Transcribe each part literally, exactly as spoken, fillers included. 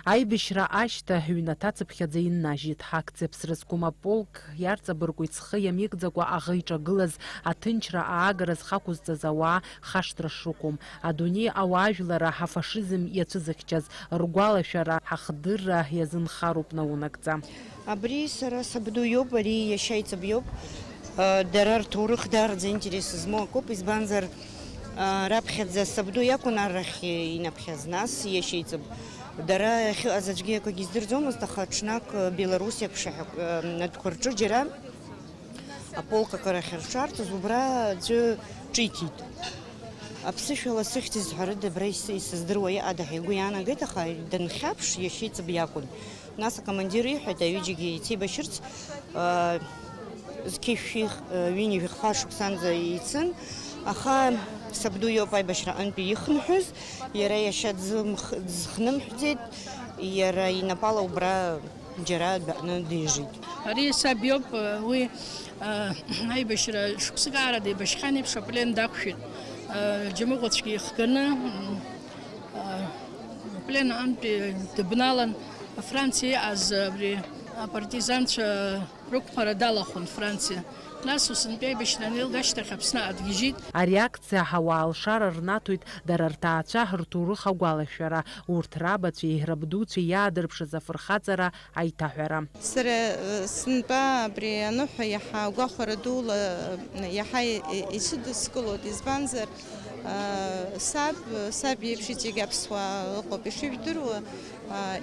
Аибашьра ашьҭа ҩнаҭацыԥхьаӡа иннажьит. Ҳакциа ԥсра зқәым аполк иарҵабыргуеит зхы иамеигӡакәа аӷа иҿагылаз, аҭынчра аагара зхы ақәызҵаз ауаа хашҭра шрықәым, адунеи ауаажәлара афашизм иацәызыхьчаз ргәалашәара ҳахдырра иазынхароуп наунагӡа. Абри сара сабду иоуп, ари иашьа иҵаб иоуп. Дара рҭоурых даараӡа интерес змоу акоуп, избанзар, раԥхьаӡа сабду иакәын аррахь инаԥхьаз, нас иашьа иҵаб. Дара ахьыҟаз аӡәгьы акгьы издырӡомызт, аха ҽнак Белоруссиа аԥшаҳәа-, адәқәа рҿы џьара аполк акыр ахьырҿарҵоз убра аӡәы ҿиҭит. Аԥсышәала сыхьӡ изҳәарыда абра ис-, исыздыруа иҟада ҳәа игәы иаанагеит, аха данхьаԥш, иашьа иҵаб иакәын. Нас акомандир иҳәеит, аҩыџьагьы еицеибашьырц, аа, зқьи шәи, ҩынҩажәи хԥа шықәсанӡа ицын, аха сабду иоуп аибашьра аҟынтәи ихынҳәыз, иара иашьа дзымх-, дзыхнымҳәӡеит, иара инапала убра џьара дтәаны дижит. Ари саб иоуп, уи, аа, аибашьра шықәсык аара деибашьхьан еиԥш аплен дақәшәеит. Џьамыҟәацәгьа ихганы, м, Аплен аҟынтәи дыбналан, Франциа иҟаз абри апартизанцәа рықәԥара далахәын Франциа. Нас усынтәи аибашьра анеилга ашьҭахь Аԥсны ааҭгьежьит. Ари акциа ауаа алшара рнаҭоит дара рҭаацәа рҭоурых агәалашәара, урҭ рабацәеи рабдуцәеи иаадырԥшыз афырхаҵара аиҭаҳәара. Сара, э, сынтәа абри аныҳәа иаҳа агәахәара дула, э, иаҳа и-, и-, исыдыскылоит, избанзар, э, саб, саб иеиԥш иҵегь аԥсуаа ыҟоуп, ишыжәдыруа, э,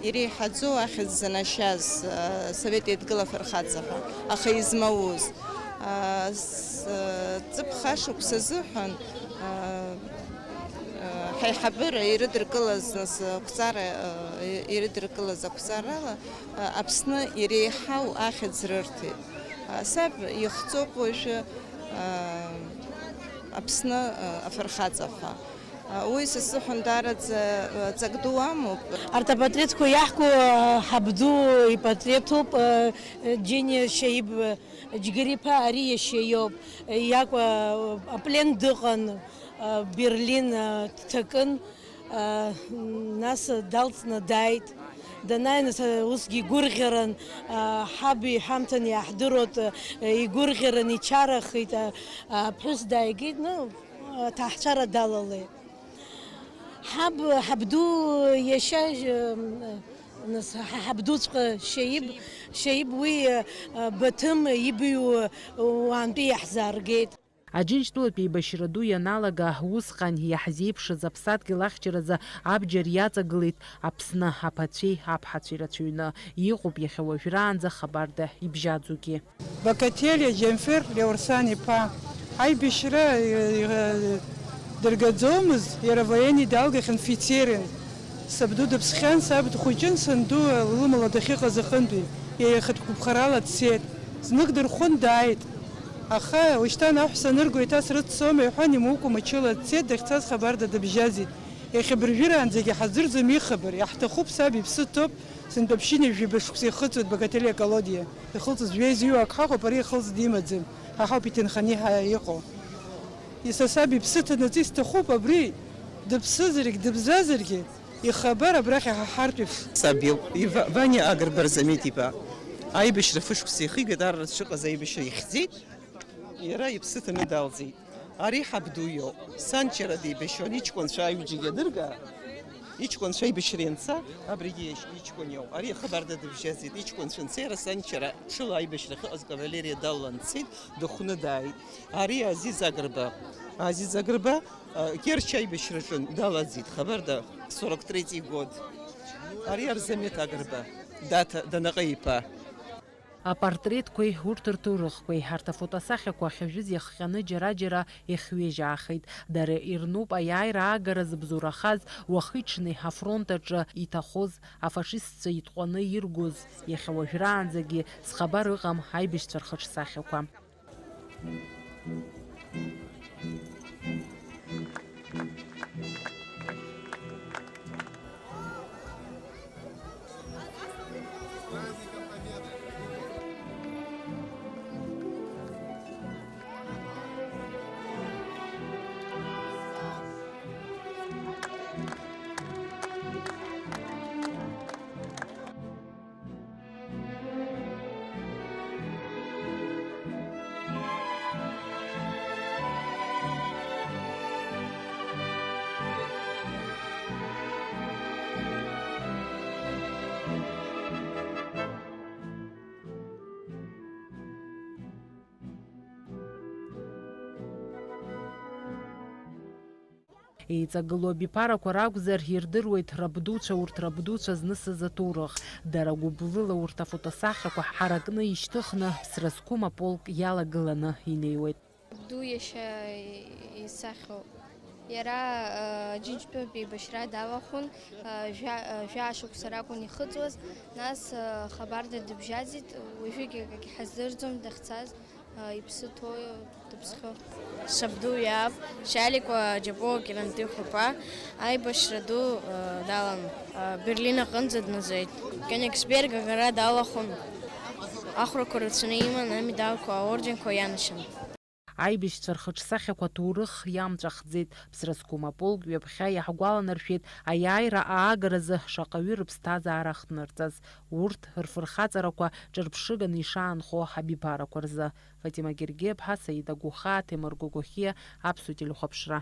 иреиҳаӡоу ахьӡ занашьаз, э, Совет Еидгыла афырхаҵа ҳәа, аха измауз. Э, с-, э, ҵыԥх ашықәс азыҳәан, э, э, ҳаиҳабыра ирыдыркылаз, нас, ақәҵара, э, ирыдыркылаз ақәҵарала, Аԥсны иреиҳау ахьӡ рырҭеит. Саб ихҵоуп уажәы, Аԥсны афырхаҵа ҳәа. Уи са сзыҳәан даараӡа ҵак ду амоуп. Арҭ апатреҭқәа иаҳку ҳабду ипатреҭуп, Џьениа Шьаиб Џьгыриԥа, ари иашьа иоуп. Иакәа аплен дыҟан, Берлин дҭакын. Нас далҵны дааит. Данааи, нас, усгьы игәырӷьаран, ҳаб иҳамҭан иаҳдыруеит, игәырӷьаран ичарахеит, аԥҳәыс дааигеит, ну, аҭаҳцәара далалеит. Ҳаб, ҳабду иашьа, нас, ҳа ҳабдуҵәҟьа Шьаиб, Шьаиб уи, Баҭым ибаҩу уаантәи иаҳзааргеит. Аџьынџьтәылатә еибашьра ду ианалага, усҟан иаҳзеиԥшыз аԥсадгьыл ахьчаразы абџьар иаҵагылеит Аԥсны аԥацәеи аԥҳацәеи рацәаҩны. Иҟоуп иахьа уажәраанӡа хабарда ибжьаӡугьы. Бакателиа Џьамфер Леурсан-иԥа аибашьра, э, э, дыргаӡомызт, иара военни далгахьан, фицерин. Сабду дыԥсхьан, саб дхәыҷын, санду лымала дахьыҟаз аҟынтәи, иара ихатә гәыԥхарала дцеит. Знык дырхәын, дааит. Аха, ушьҭан аҳәса анырго еиҭа срыццома, иҳәан, имукәа мчыла дцеит, дахьцаз хабарда дыбжьаӡит. Иахьа абыржәыраанӡагьы ҳаздырӡом ихабар, иаҳҭахуп саб иԥсы ҭоуп, сынтәа ԥшьынҩажәи жәаба шықәса ихыҵуеит Богатели Колодиа. Ихылҵыз жәеизаҩу ак ҳаҟоуп, ари ихылҵ димаӡам, ҳа ҳауп иҭынханы иҳа-, иҟоу. Са саб иԥсы ҭанаҵы исҭахуп, абри дыԥсызаргь, дыбзазаргьы, ихабар абрахь иҳаҳартә еиԥш. Саб иоуп, Ива-, Ваниа Агрба Арзамеҭ-иԥа. Аибашьра фышықәса ихигеит, арра дшыҟаз аибашьра ихьӡеит, иара иԥсы ҭаны далҵит. Ари ҳабду иоуп. Санчара деибашьуан, иҷкәынцәа аҩыџьагьы анырга, иҷкәынцәа аибашьра ианца, абригьы иашь-, иҷкәын иоуп. Ари ахабарда дыбжьаӡит, иҷкәынцәа нцеира санчара ҽыла аибашьра ахьыҟаз кавалериа далалан дцеит, дыхәны дааит. Ари Азиз Агрба. Азиз Агрба, а, Керчь аибашьраҿы далаӡит, хабарда, сорок третий год. Ари Арзамеҭ Агрба, Даҭа, Данаҟы-иԥа. Апортретқәеи урҭ рҭоурыхқәеи, арҭ афотосахьақәа ахьажәыз иахҟьаны џьара-џьара ихҩежьаахеит. Дара ирнуп аиааира аагара зыбзоурахаз, уахи-ҽни афронт аҿы иҭахоз, афашистцәа итҟәаны иргоз, иахьа уажәраанӡагьы зхабар ыҟам аибашьцәа рхаҿсахьақәа. Еиҵагылоу абиԥарақәа ракәзар, ирдыруеит рабдуцәа урҭ рабдуцәа знысыз аҭоурых. Дара гәыблыла урҭ афотосахьақәа ҳаракны ишьҭыхны, Ԥсра зқәым аполк иалагыланы инеиуеит. Абду иашьа исахьоуп. Иара, э, Џьынџьтәылатә еибашьра далахәын, э, жәа-, э, жәаа шықәса ракәын ихыҵуаз, нас, э, хабарда дыбжьаӡит, уажәыгьы акгьы ҳаздырӡом дахьцаз, э, иԥсы ҭоу, дыԥсхьоу. Сабду иаб, Шьаликәа Џьапуа Кьарантыхә иԥа аибашьра ду, э, далан, э, Берлин аҟынӡа дназеит. Кёнигсберг агара далахәын. Ахәрақәа рацәаны иман, амедалқәа, аорденқәа ианашьан. Аибашьцәа рхаҿсахьақәа аҭоурых иамҵәахӡеит. Ԥсра зқәым аполк ҩаԥхьа иаҳгәаланаршәеит аиааира аагаразы шаҟаҩы рыԥсҭазаара ахҭнарҵаз, урҭ рфырхаҵарақәа ҿырԥшыганы ишаанхо абиԥарақәа рзы. Фатима Гергиаԥҳа, Саида Гәыхаа, Ҭемыр Гогохиа, Аԥсуа телехәаԥшра.